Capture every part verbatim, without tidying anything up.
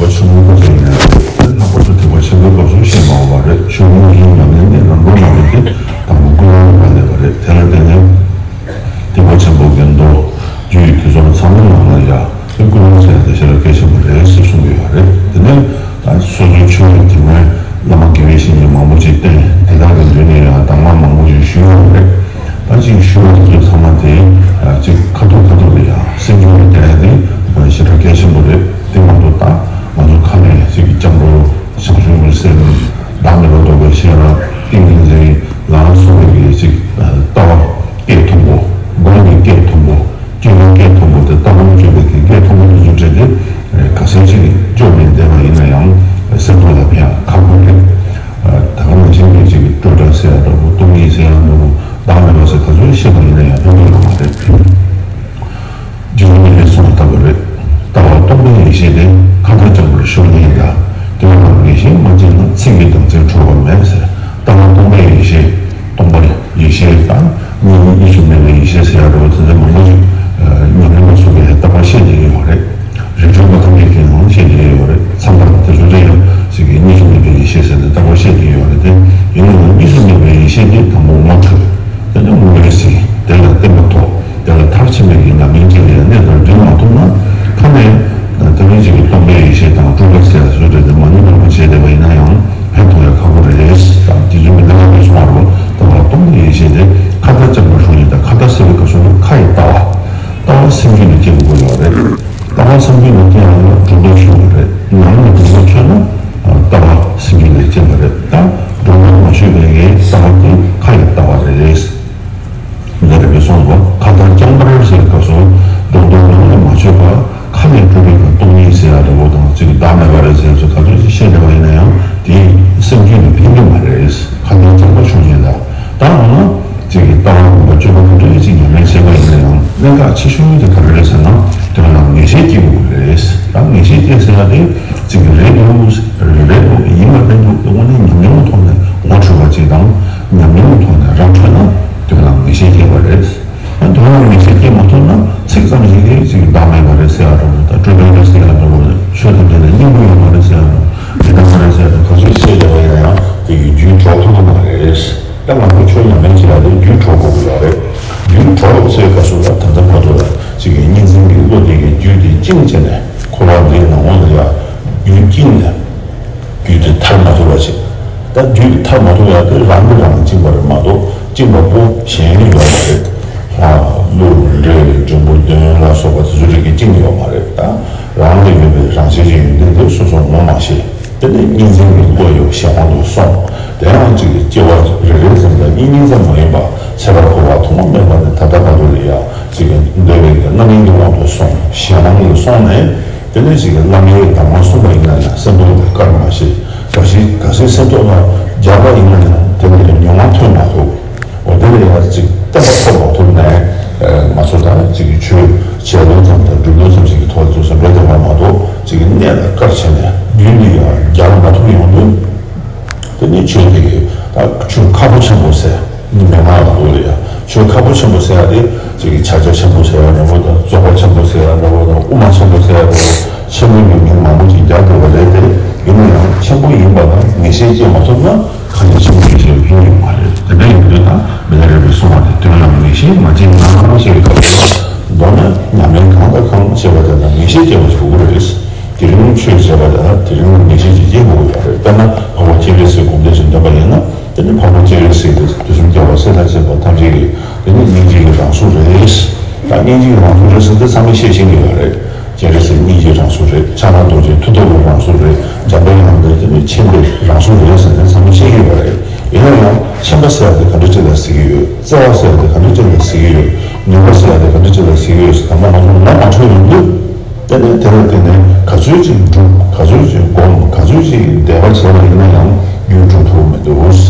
ཆུང་ངུ་ཅིག་ཡིན་ན་ལྷག་པར་དུ་ཐེག་པ་ཆེན་པོའི་སྐབས་སུ་ཤེས་མ་འོངས་པ་རེད། ཆུང་ངུ་ཡིན་ཡང་ནས་ནས་རང་གྲོལ་མ་ལུས་ཏེ་དང་པོ་ཀུན་སློང་ལ་སླེབས་པ་རེད། དེ་ལ་བརྟེན་ནས་ཐེག་པ་ཆེན་པོ་གི་མདོ་རྒྱུད་དེ་ཚོ་ཚང་མའི་ནང་ལ་ཡ་ཀུན་སློང་ཟེར་ཡ་དེ་ཞེ་དྲག་གལ་ཆེན་པོ་རེད་ཟེར་གསུང་གི་ཡོད་རེད། དེ་ནས་ད་སོ་སོའི་ཆོས་ཀྱི་དེ་སྔོན་བླ་མ་དགེ་བའི་བཤེས་གཉེན་མང་པོ་ཅིག་བསྟེན། དེ་དག་གི་མདུན་ནས་ཡང་གདམས་ངག་མང་པོ་ཞིག་ཞུས་ཡོད་རེད། ད་ཅིག་ཞུ་བ་དེ་ཚོ་ཚང་མ་དེ་ཅིག་ཁ་ཐུག་ཁ་ཐུག་ལ་ཡང་སེམས་ཁུར་ནས་བསྟེན་ཡ་དེ་ཞེ་དྲག་གལ་ཆེན་པོ་རེད། དེ་མ་གཏོགས་ད་ང་ཚོ་ཁ་ནས་ཅིག་སྐྱབས་འགྲོ་བྱང་ཆུབ་ཀྱི་སེམས། བདག་མེད་པར་རྟོགས་པའི་ཤེས་རབ། ཏིང་ངེ་འཛིན་ལ་སོགས་པའི་ཅིག་ལྟ་བ་སྐད་མཐོན་པོ། སྒོམ་གྱི་སྐད་མཐོན་པོ། སྤྱོད་པའི་སྐད་མཐོན་པོ་དེ། ལྟ་སྒོམ་སྤྱོད་པའི་གི་སྐད་མཐོན་པོ་དེ་ཚོ་བྲིས་ཏེ་ག་ཚོད་ཅིག་སྐྱོབ་ནས་བསྡད་པ་ཡིན་ན་ཡང་སེམས་ཐོག་ལ་ཕན་ཡ་ཁག་པོ་རེད། ད་ག་ནང་བཞིན་གྱི་ཅིག་སྤྲོས་བྲལ་ཟེར་ཡ་འདྲ་པོ། སྟོང་ཉིད་ཟེར་ཡ་འདྲ་པོ། བདག་མེད་པ་ཟེར་ག་ཚོད་ཤེས་པ་ཡིན་ན་ཡང་ཕན་ཐོགས་ཡོད་མ་རེད། རྗེ་བཙུན་མི་ལས་གསུངས་པ་ལྟ་བུ་རེད། ལྟ་བ་སྟོང་པའི་ཡེ་ཤེས་དེ། ཁ་ལྟ་སྦྱང་བར་ཤོག་ཉིད་ལ། དོན་ལ་ངེས་ཤེས་མ་སྐྱེས་ན། ཚིག་གི་རྒྱུ་མཚན་འཕྲོག་པ་མེད་ཟེར། ལྟ་བ་སྟོང་པའི་ཡེ་ཤེས། སྟོང་པ་ཡེ་ཤེས་དང་གཉིས། གཉིས་སུ་མེད་པའི་ཡེ་ཤེས་ཟེར་ཡ་འདྲ་པོ་དེ་ཚོ་མང་པོ་ཞིག་ཉམས་ལེན་ལ་སོགས་པའི་རྟག་པར་བཤད་བསྡད་ཀྱི་ཡོད་རེད། རིགས་མཐུན་པ་ཐམས་ཅད་ཀྱིས་ཡང་བཤད་བསྡད་ཀྱི་ཡོད་རེད། མཚམས་པར་དེ་ཚོ་ལ་ཡང་ཅིག་གིས་གཉིས་སུ་མེད་པའི་ཡེ་ཤེས་ཟེར་ནས་རྟག་པར་བཤད་བསྡད་ཀྱི་ཡོད་རེད་དེ། ཡིན་ནའང་གཉིས་སུ་མེད་པའི་ཡེ་ཤེས་དེ་དང་པོ་ངོ་འཕྲོད། དེ་ནས་ངོ་བོས་ཟིན། དེ་ལ་བརྟན་པ་ཐོབ། དེ་ལ་མཐར་ཕྱིན་པའི་ཉམས་ལེན་ཅིག་ལ་ཡང་གནས་དང་སྒྲིལ་མ་ཐུབ་ན། ཁ་ནས་དེ་ནས་ཅིག་གིས་སྟོང་པའི་ཡེ་ཤེས་དང་སྤྲོས་བྲལ་ཟེར་ཡ་བཟོ་འདྲ་དེ་མ་ཉམས་པ་བྱས་བསྡད་པ་ཡིན་ན་ཡང་ཕན་ཐོགས་ཡ་ཁག་པོ་རེད། ད་རྗེ་བཙུན་མི་ལ་ལས་གསུངས་པ་རེད། ལྟ་བ་སྟོང་པའི་ཡེ་ཤེས་དེ། ཁ་ལྟ་སྦྱང་བར་ཤོག་ཉིད་ལ། ཁ་ལྟ་ཟེར་བའི་སྐབས་སུ་ཁ་ཡི་ལྟ་བ། ལྟ་བ་སེམས་རྒྱུད་ལ་སྐྱེ་དགོས་ཡོད་རེད། ལྟ་བ་སེམས་རྒྱུད་ལ་སྐྱེ་ཡོང་ན་སྒྲོ་འདོགས་ཆོད་པ་རེད། ནང་ནས་སྒྲོ་འདོགས་ཆོད་ན་ལྟ་བ་སེམས་རྒྱུད་ལ་སྐྱེ་བ་རེད། ད་སྒྲོ་འདོགས་མ་ཆོད་པའི་ལྟ་བ་དེ་ཁ་ཡི་ལྟ་བ་རེད། མི་ལ་རས་པས་གསུངས་པ། ཁ་ལྟ་སྦྱང་བར་ཟེར་སྐབས་སུ་སྒྲོ་འདོགས་ནང་ནས་མ་ཆོད་པ། ཁ་ནས་སྤྲོས་པའི་སྟོང་ཉིད་ཟེར་ཡ་འདྲ་པོ་དང་ཅིག་བདག་མེད་པ་རེད་ཟེར་ཚོ་ག་ཚོད་ཅིག་བཤད་བསྡད་པ་ཡིན་ན་ཡང་དེས་སེམས་རྒྱུད་ལ་ཕན་གྱི་མ་རེད། ཁ་ལྟ་སྦྱང་བར་ཤོག་ཉིད་ལ། ད་འོ་ན། ཅིག་གིས་ལྟ་བ་སྒོམ་པ་སྤྱོད་པ་ག་འདྲ་ཅིག་ཉམས་ལེན་བྱས་པ་ཡིན་ན་ཡང་གནད་འགག་ཆེ་ཤོས་དེ་ག་རེ་རེད་ཟེར་ན། དོན་ལ་ངེས་ཤེས་སྐྱེ་དགོས་རེད། ད་ངེས་ཤེས་སྐྱེ་ཟེར་ཡ་དེ་ཅིག་གིས་རེད་འདུག་རེད་འདུག་ཡིན་པ་རེད་འདུག་དངོས་གནས་ཉམས་མྱོང་ཐོག་ནས་ངོ་འཕྲོད་པ་ཅིག་དང་ཉམས་མྱོང་ཐོག་ནས་ར་འཕྲོད་ན་དོན་ལ་ངེས་ཤེས་སྐྱེ་བ་རེད། ད་དོན་ལ་ངེས་ཤེས་སྐྱེ་མ་ཐུབ་ན་ཚིག་ཙམ་ཞིག་གིས་ཅིག་བདག་མེད་པ་རེད་ཟེར་ཡ་འདྲ་པོ་དང་སྤྲོས་བྲལ་རེད་ཟེར་ཡ་འདྲ་པོ་ཆོས་ཐམས་ཅད་ལ་སྙིང་པོ་ཡོད་མ་རེད་ཟེར་ཡ་འདྲ་པོ་མི་འདང་བ་རེད་ཟེར་ཡ་འདྲ་ག་ཚོད་བཤད་བསྡད་པ་ཡིན་ན་ཡང་དེ་ཡི་རྒྱུན་འཇོག་ཐུབ་ཀྱི་མ་རེད། ད་ང་ཚོ་ཆོས་ཉམས་ལེན་བྱེད་ཡ་དེ་རྒྱུན་གྲོགས་དགོས་ཀྱི་ཡོད་རེད། རྒྱུན་གྲོགས་ཟེར་སྐབས་སུ་ལ་ད་ལྟ་བར་དུ་ལ་ཅིག་གི་གཉིས་འཛིན་གྱི་བློ་དེ་གི་རྒྱུད་དེ་བཅིངས་བྱས་ནས་འཁོར་བ་འདིའི་ནང་ལོགས་ལ་ཡ་རྒྱུད་བཅིངས་ནས་རྒྱུད་དེ་ཐར་མ་ཐུབ་པ་བྱེད། ད་རྒྱུད་དེ་ཐར་མ་ཐུབ་ཡ་དེ་རང་གིས་རང་བཅིངས་པ་རེད་མ་གཏོགས་བཅིངས་པ་པོ་གཞན་ཡོད་མ་རེད། ལྷ་ཀླུ་འདྲེ་འབྱུང་པོ་གདོན་ལ་སོགས་པ་དེ་ཚོ་རིགས་ཀྱིས་བཅིངས་ཡོད་མ་རེད། ད་རང་ལ་ཡོད་པའི་རང་བཞིན་གྱི་ཡོན་ཏན་དེ་སོ་སོ་ངོ་མ་ཤེས། དེ་ནས་གཉིས་འཛིན་གྱི་བློ་ཡང་གཞན་དབང་དུ་སོང་། དེ་ཡང་གཅིག་གི་སྐྱེ་བ་རེ་རེ་ཙམ་ལ་གཉིས་གཉིས་ཙམ་མ་ཡིན་པ་ཚེ་རབས་འཁོར་བ་ཐོག་མ་མེད་པ་ནས་ད་ལྟ་བར་དུ་ལ་ཡང་གཅིག་གི་འདོད་པའི་རྣམ་སྨིན་གྱི་དབང་དུ་སོང་། གཞན་དབང་དུ་སོང་ནས་དེ་ནས་གཅིག་གི་བླ་མའི་གདམས་ངག་གསུངས་པ་ཡིན་ན་ཡང་སེམས་ཐོག་ལ་བཀར་མ་ཤེས། ག་ཞིག་ག་ཚོད་སེམས་ཐོག་ལ་སྦྱར་བ་ཡིན་ན་ཡང་དེ་ལ་ཡང་མྱོང་བ་ཐོན་མ་ཐུབ། འོ་དེ་ལ་ཡང་ཅིག་བརྟན་པ་ཐོབ་མ་ཐུབ་ནས། ཨ་ང་ཚོ་ད་ཅིག་གི་ཆོས་བྱས་ལོང་ཙམ་དང་སྒྲུབ་ལོང་ཙམ་ཞིག་གི་ཐོག་ལ་ཚུར་འགྲོ་བསྡད་པ་མ་གཏོགས་ཅིག་གི་གནད་ལ་བཀར་བྱས་ནས་རྒྱུད་འདི་ཡང་རྒྱག་མ་ཐུབ་ཡོང་དུས། དེ་ནི་ཆོས་དེ་གི་ད་ཆོས་ཁག་པོ་ཆེན་པོ་ཟེར། མན་ངག་ལ་འོ་ལ་ཡང་ཆོས་ཁག་པོ་ཆེན་པོ་ཟེར་ཡ་དེ་ཅིག་གི་ཕྱག་རྒྱ་ཆེན་པོ་ཟེར་ཡ་འདྲ་པོ་དང་། རྫོགས་པ་ཆེན་པོ་ཟེར་ཡ་འདྲ་པོ་དང་། དབུ་མ་ཆེན་པོ་ཟེར་ཡ་འདྲ་པོ། ཆེན་པོ་ཡི་མིང་མང་པོ་ཅིག་རྒྱག་དགོས་པ་རེད་དེ། ཡིན་ན་ཡང་ཆེན་པོ་ཡིན་པ་ལ་ངེས་ཤེས་སྐྱེ་མ་ཐུབ་ན། ཁ་ནས་ཆེན་པོ་ཡིན་ཞེས་ཕན་ཡོད་མ་རེད། དེ་འདྲ་ཡིན་དུས་ད་མི་ལ་རས་པས་གསུངས་པ་དེ། དོན་ལ་ངེས་ཤེས་མ་སྐྱེས་ན་ཞེས་སྐབས་སུ། མདོར་ན་ཉམས་ལེན་གང་དང་གང་བྱེད་པ་དེ་ལ་ངེས་ཤེས་སྐྱེ་བ་ཞིག་དགོས་རེད། དེ་རིང་ཆོས་བྱེད་པ་དེ་ལ་དེ་རིང་ངེས་ཤེས་ཅིག་སྐྱེ་དགོས་ཡོད་རེད། དཔེར་ན་འཕགས་པ་སྤྱན་རས་གཟིགས་སྒོམ་བཟླས་ཤིག་འདོན་པ་ཡིན་ན། དེ་ནི་འཕགས་པ་སྤྱན་རས་གཟིགས་དེ་དུས་གསུམ་རྒྱལ་བ་སྲས་དང་བཅས་པ་ཐམས་ཅད་ཀྱི་དེ་ནི་སྙིང་རྗེ་གི་རང་གཟུགས་རེད། ད་སྙིང་རྗེ་གི་རང་གཟུགས་རེད་ཟེར་དེ་ཚང་མས་ཤེས་བཞིན་གྱི་ཡོད་རེད། སྤྱན་རས་གཟིགས་སྙིང་རྗེའི་རང་གཟུགས་རེད། ཕྱག་ན་རྡོ་རྗེ་མཐུ་སྟོབས་ཀྱི་རང་གཟུགས་རེད། འཇམ་དཔལ་དབྱངས་དེ་དེ་ནི་མཁྱེན་པའི་རང་གཟུགས་རེད་ཟེར་ནས་ཚང་མས་ཤེས་ཀྱི་ཡོད་རེད། ཡིན་ན་ཡང་མཁྱེན་པ་ཟེར་ཡ་དེ་ག་འདྲ་ཅིག་ལ་ཟེར་གྱི་ཡོད། བརྩེ་བ་ཟེར་ཡ་དེ་ག་འདྲ་ཅིག་ལ་ཟེར་གྱི་ཡོད། ནུས་པ་ཟེར་ཡ་དེ་ག་འདྲ་ཅིག་ལ་ཟེར་གྱི་ཡོད་ཟེར་དང་པོ་ང་ཚོ་ངོ་མ་འཕྲོད་ཡོང་དུས། དེ་ནས་དེ་ལ་བརྟེན་ནས་ག་ཚོད་ཅིག་སྒྲུབ། ག་ཚོད་ཅིག་སྒོམ། ག་ཚོད་ཅིག་བཟླས་པ་བྱས་པ་ཡིན་ན་ཡང་རྒྱུན་འགྲོ་ཐུབ་མི་འདུག་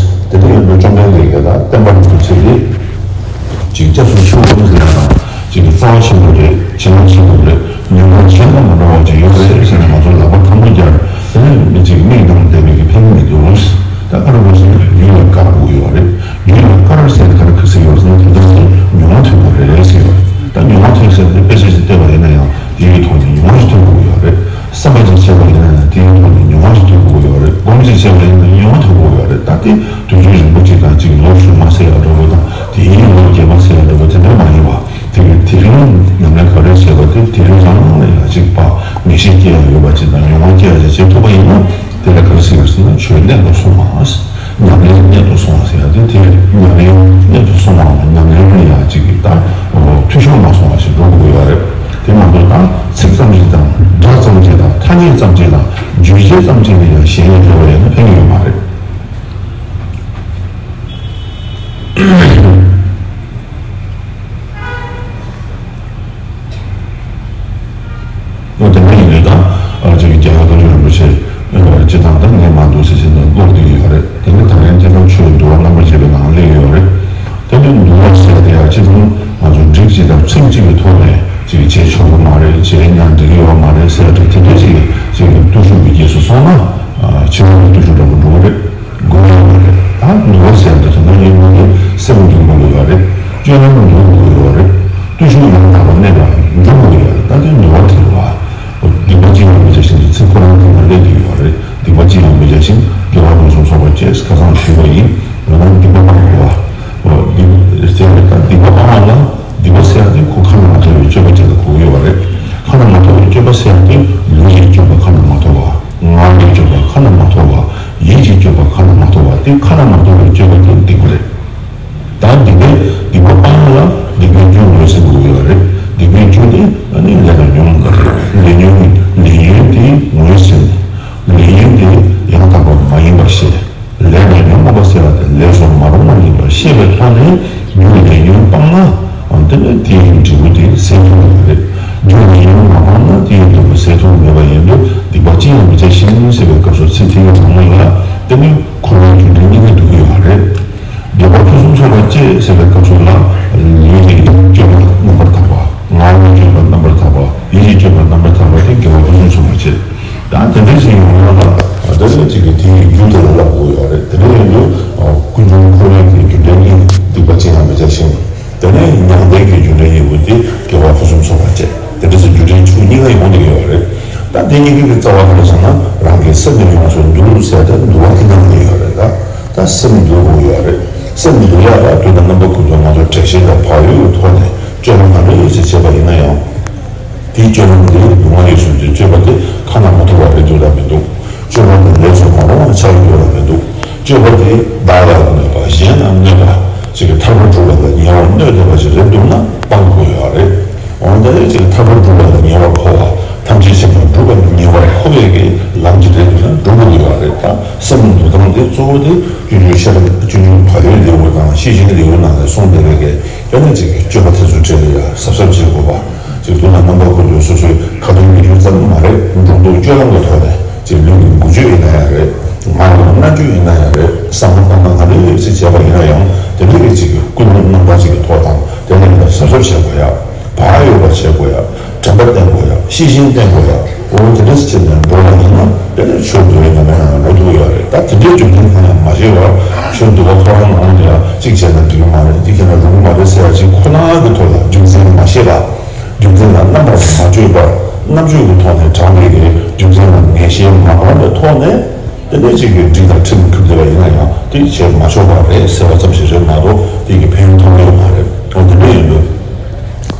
དེ་འདྲ་ཡིན་དུས་བཅོམ་ལྡན་འདས་ཀྱིས་ད་བསྟན་པ་རིན་པོ་ཆེ་འདི་ཅིག་སྐྱབས་སུ་མཆིའོ་ཟེར་ཡ་དང་། ཅིག་གི་རྩ་བ་ཆེན་པོ་རེད། བྱེ་བྲག་ཆེན་པོ་རེད། ཉམས་ལེན་བྱེད་དང་མ་འགྲོ་བ་ཅིག་ཡོད་རེད་ཟེར་ནས་ང་ཚོ་ལག་པ་ཐལ་མོ་སྦྱར། དེ་ནས་མི་ཅིག་མིག་ནང་བསྡད་པའི་གི་ཕན་གི་མི་འདུག་ད་ཨ་རུ་པ་ཞིག་རྒྱུད་ལ་བཀར་དགོས་ཡོད་རེད། རྒྱུད་ལ་བཀར་ཟེར་ནས་ག་རེ་ཟེར་ཡོད་ཟེར་ན། དེ་འདྲ་ཟེར་མྱོང་བ་ཐོན་པ་རེད་ཟེར་ཡོད། ད་མྱོང་བ་ཐོན་ཟེར་དེ་དཔེ་ཆ་ཞིག་བལྟས་པ་ཡིན་ན་ཡང་དེའི་ཐོག་ནས་མྱོང་བ་ཞིག་ཐོན་དགོས་ཡོད་རེད། བསམ་པ་ཅིག་བྱས་པ་ཡིན་ན་ཡང་ དེའི་ཐོག་ནས་མྱོང་བ་ཞིག་ཐོབ་དགོས་ཡོད་རེད། སྒོམ་གཞི་བྱས་པ་ཡིན་ན་མྱོང་བ་ཐོབ་དགོས་ཡོད་རེད། ད་དེ་དུས་རྒྱུན་རིང་པོ་ཅིག་དང་ཅིག་ལོ་གཞུག་མ་ཟེར་ཡག་འདྲ་པོ་དང་དེའི་ལོ་རྗེས་མ་ཟེར་ཡག་འདྲ་པོ་དེ་འདྲ་མ་ཡིན་པ། དེ་གི་དེ་རིང་ཉམས་ལེན་ག་རེ་བྱས་པ་དེ་དེ་རིང་རང་ལ་ཡང་ཅིག་པ་ངེས་ཤེས་སྐྱེ་ཡག་ཡོད་པ་ཅིག་དང་མྱོང་བ་སྐྱེ་ཡག་ཅིག་བྱེད་ཐུབ་པ་ཡིན་ན་དེ་ལ་ག་རེ་ཟེར་ཡོད་ཟེར་ན་ཆོས་གནད་དུ་སོང་བ། ཉམས་ལེན་གནད་དུ་སོང་བ་ཟེར་ཡག་དེ་དེ་ཉམས་ལེན་གནད་དུ་སོང་བའམ་ཉམས་ལེན་ལ་ཡང་ཅིག་གི་ད་འཐུས་ཤོར་མ་སོང་བ་ཞིག་འགྲོ་དགོས་ཡོད་རེད། དེ་མ་གཏོགས་ད་ཚིག་ཙམ་ཞིག་དང་སྒྲ་ཙམ་ཞིག་དང་ཐ་སྙད་ཙམ་ཞིག་དང་བརྗོད་བྱ་ཙམ་ཞིག་ལ་ཡང་ཞེན་ཡག་འདྲ་བ་ཡིན་ན་ཕན་གྱི་ཡོད་མ་རེད། ཨོ་དེ་འདྲ་ཡིན་དུས་ད་ཨ་ཅིག་རྒྱལ་བ་རྡོ་རྗེ་རིན་པོ་ཆེ་ཨ་སྤྱི་བཏང་ད་ངས་མ་འདུག་ཟེར་བཞིན་དུ་ཀློག་བསྡད་ཀྱི་ཡོད་རེད། དེ་ནི་ད་ལན་དེ་ནང་ཆོས་འདུལ་བ་རྣམ་པར་འབྱེད་པའི་ནང་སླེབས་ཡོད་རེད། དེ་ནི་འདུལ་བ་ཟེར་དེ་ཡང་སྤྱི་བཏང་ང་ཚོ་སྒྲིག་གཅིག་དང་ཚིག་གཅིག་གི་ཐོག་ནས་ཅིག་བྱས་ཆོག་གི་མ་རེད། བྱས་ཡང་འགྲིག་གི་ཡོད་མ་རེད་ཟེར་ཡག་དེ་འདྲ་ཅིག་ཅིག་བརྟུལ་ཞུགས་ཀྱི་རྗེས་སུ་སོང་ན་ཨ་ཕྱི་རོལ་གྱི་བརྟུལ་ཞུགས་འདྲ་པོ་འགྲོ་གི་རེད། དགོས་ཡོད་མ་རེད། ད་འདུལ་བ་ཟེར་ཡག་དེ་ཚོ་ནང་ཡིན་ནའི་སེམས་འདུལ་དགོས་ཀྱི་ཡོད་རེད། སྤྱོད་ལམ་འདུལ་དགོས་ཀྱི་ཡོད་རེད། བརྟུལ་ཞུགས་ཡང་དག་པར་གནས་པར་འགྱུར་དགོས་ཀྱི་ཡོད་རེད། ད་དེ་འདུལ་བ་དེ་རེད་བ། སྡིག་པ་ཅི་ཡང་མི་བྱ་ཞིང་གི་ཚིག་ཁོ་རང་དེ་ནང་སླེབས་ཀྱི་ཡོད་རེད། སྡིག་པ་ཅི་ཡང་མི་བྱ་ཞིང་དགེ་བ་ཕུན་སུམ་ཚོགས་པར་སྤྱད་ཁ་སང་ཞུས་པ་ཡིན། འོ་ན་སྡིག་པ་སྤང་དགོས་པ། འོ་སྡིག་ཟེར་བ་ད་སྡིག་པ་སྤང་བ་ལ་སྡིག་པ་ཟེར་ཡག་དེ་ཁོ་ཁ་ན་མ་ཐོ་བའི་སྤྱོད་པ་ཅིག་ལ་གོ་གི་ཡོད་པ་རེད། ཁ་ན་མ་ཐོ་བའི་སྤྱོད་པ་ཟེར་ཡག་དེ་ལུས་ཀྱི་སྤྱོད་པ་ཁ་ན་མ་ཐོ་བ། ངག་གི་སྤྱོད་པ་ཁ་ན་མ་ཐོ་བ། ཡིད་ཀྱི་སྤྱོད་པ་ཁ་ན་མ་ཐོ་བ། དེ་ཁ་ན་མ་ཐོ་བའི་སྤྱོད་པ་དེ་སྡིག་པ་རེད། ད་སྡིག་པའི་སྡིག་པ་སྤང་ལ་སྡིག་པའི་རྒྱུ་ངོས་ཟིན་དགོས་ཡོད་རེད། སྡིག་པའི་རྒྱུ་དེ་ཨ་ནི་ལས་དང་ཉོན་མོངས་པ་རེད། ལས་ཉོན་ནི་ལས་ཉོན་དེ་ངོས་ཟིན། ལས་ཉོན་དེ་ཡང་དག་པ་མ་ཡིན་པར་ཤེས། ལས་དང་ཉོན་མོངས་པ་ཟེར་བ་དེ་ལས་སུ་མ་རུང་བ་ཡིན་པར་ཤེས་པའི་ཐོག་ནས་རྒྱུ་ལས་ཉོན་སྤངས་ན་ཨ་དེ་ནི་དེའི་འབྲས་བུ་དེ་སེལ་ཐུབ་ཀྱི་རེད། རྒྱུ་ལས་ཉོན་མ་སྤངས་ན་དེའི་འབྲས་བུ་སེལ་ཐུབ་མེད་པ་ཡིན་དུས་སྡིག་པ་ཅི་ཡང་མི་བྱ་ཞིང་ཟེར་བའི་སྐབས་སུ་ཚིག་དེའི་ནང་ལ་ཡང་དེ་ནི་འཁོར་བའི་རྒྱུ་འབྲས་གཉིས་ཀ་འདུ་གི་ཡོད་རེད། དགེ་བ་ཕུན་སུམ་ཚོགས་པར་སྤྱད་ཟེར་བའི་སྐབས་སུ་ལ་ལུས་ཀྱི་སྤྱོད་པ་རྣམ་པར་དག་པ། ངག་གི་སྤྱོད་པ་རྣམ་པར་དག་པ། ཡིད་ཀྱི་སྤྱོད་པ་རྣམ་པར་དག་པ་དེ་དགེ་བ་ཕུན་སུམ་ཚོགས་པར་སྤྱད། ད་དེ་འདྲ་ཞིག་ཡོང་ན་ལ་ད་ནི་ཅིག་གིས་དེ་ཡི་རྒྱུ་དེ་ལ་བསླབ་དགོས་ཡོད་རེད། དེ་འདྲ་ཡིན་དུས་ཀུན་འབྱུང་འཁོར་བའི་རྒྱུ་འབྲས་གཉིས་སྡིག་པ་ཅི་ཡང་མི་བྱ་ཞིང་། དེ་ནས་མྱང་འདས་ཀྱི་རྒྱུ་འབྲས་གཉིས་པོ་དེ་དགེ་བ་ཕུན་སུམ་ཚོགས་པར་སྤྱད། དེ་འདྲ་ཟེར་རྒྱུ་འབྲས་ཆོས་གཉིས་ཀ་ཡོང་བསྡད་ཀྱི་ཡོད་རེད། ད་དེ་གཉིས་ཀའི་རྩ་བ་ག་རེ་ཟེར་ན་རང་གི་སེམས་ནི་ཡོངས་སུ་འདུལ་ཟེར་ཏེ་འདུལ་བ་དེ་ནང་ལ་ཡོད་རེད། ད་ད་སེམས་འདུལ་དགོས་ཡོད་རེད། སེམས་འདུལ་ཡག་ལ་དུས་དང་རྣམ་པ་ཀུན་ཏུ་ང་ཚོ་དྲན་ཤེས་དང་བག་ཡོད་ཀྱི་ཐོག་ནས་སྤྱོད་ལམ་ག་འདྲ་ཞིག་བྱེད་པ་ཡིན་ན་ཡང་། དེའི་སྤྱོད་ལམ་དེ་ལུས་ངག་ཡིད་གསུམ་གྱི་སྤྱོད་པ་དེ་ཁ་ན་མ་ཐོ་བ་རེད་འདུག་ལ་མི་འདུག་སྤྱོད་པ་དེ་ལས་སུ་མ་རུང་བ་ཆགས་ཡོད་ལ་མི་འདུག་སྤྱོད་པ་དེ་བདག་ལ་གནོད་པ་གཞན་ལ་གནོད་པ་ཅིག་གི་ཐར་པ་སྒྲུབ་པ་ལ་ཉེ་བར་གནོད་བསྡད་པ་ཞིག་རེད་འདུག་ན་སྤང་དགོས་ཡོད་རེད། འོན་ཏེ་ཅིག་ཐར་པ་སྒྲུབ་པ་ལ་ཉེ་བར་མཁོ་བ་ཐམས་ཅད་མཁྱེན་པ་སྒྲུབ་པ་ལ་ཉེ་བར་མཁོ་བའི་གི་ལམ་ཅིག་རེད་འདུག་ན་སྒྲུབ་དགོས་ཡོད་རེད། ད་སེམས་འདུལ་སྟངས་དེ་གཙོ་བོ་དེ་སྤྱོད་འཇུག་ཤེས་རབ་སྤྱོད་འཇུག་བག་ཡོད་ལེའུ་དང་ཤེས་བཞིན་ལེའུ་ནང་ལ་གསུངས་བསྡད་པའི་གི་དེ་ནས་ཅིག་གི་སྤྱོད་པ་དེ་ཚོ་གྲས་ལ་ཡང་གཟབ་གཟབ་བྱེད་དགོས་པ། ཅིག་དུས་ལ་རྣམ་པ་ཀུན་ཏུ་སོ་སོའི་ཁ་ཏོན་ཉེས་སྤྱོད་ཙམ་མ་རེད། འགྲོ་འདུག་སྤྱོད་ལམ་གྱི་ཐོག་ནས་ཅིག་ལུས་ཀྱི་འགུལ་སྐྱོད་ཡིན་ན་ཡང་རེད། ངག་གི་སྨྲ་བརྗོད་ཡིན་ན་ཡང་རེད། བསམ་བློ་བཏང་སྟངས་ག་འདྲ་ཞིག་བྱས་པ་ཡིན་ན་ཡང་དེ་འདྲ་གི་ཅིག་གི་ཀུན་སློང་རྣམ་པ་ཅིག་གི་ཐོག་དང་དེ་ནས་ཡང་གཟབ་གཟབ་བྱེད་དགོས་ཡ། བག་ཡོད་པ་བྱེད་དགོས་ཡ། དྲན་པ་བསྟེན་དགོས་ཡ། ཤེས་བཞིན་བསྟེན་དགོས་ཡ། འོ་དེ་འདྲ་ཞིག་བྱས་ནས་འགྲོ་བ་ཡིན་ན་དེ་ནས་ཆོས་འདུལ་བའི་ཉམས་ལེན་ནང་ལ་འགྲོ་ཐུབ་ཡོད་རེད། ད་དེ་འདྲའི་རྒྱུ་མཚན་གང་ཡང་མ་ཤེས་པར་ཆོས་འདུལ་བ་ཁོ་རང་ནང་ལ་ཡ་གཅིག་བྱས་ན་འགྲིག་གི་མ་རེད། འདི་བྱས་ན་རུང་གི་མ་རེད་ཟེར་ཡ་ཅིག་ཁོ་ན་གི་ཐོག་ལ་རྒྱུ་མཚན་མ་ཤེས་པ། རྒྱུ་མཚན་ལ་རྣམ་པར་མ་དཔྱོད་པར་རྣམ་དཔྱོད་ཀྱི་ཐོག་ནས་དྲངས་པའི་གི་རྒྱུ་མཚན་ལ་ངེས་ཤེས་མ་འདྲེས་པའི་ཐོག་ནས་དེ་འདྲའི་ཅིག་གི་སྒྲིག་དང་ཁྲིམས་ཁུར་བསྡད་པ་ཡིན་ན་ཡང་དེ་བྱེད་མ་ཆོག་པ་རེད་ཟེར་བ་ཙམ་ཞིག་རེད་མ་གཏོགས་དེ་གི་ཕན་ཐོགས་ཡོད་མ་རེད། འོ་དེ་འདྲ་ཡིན་དུས་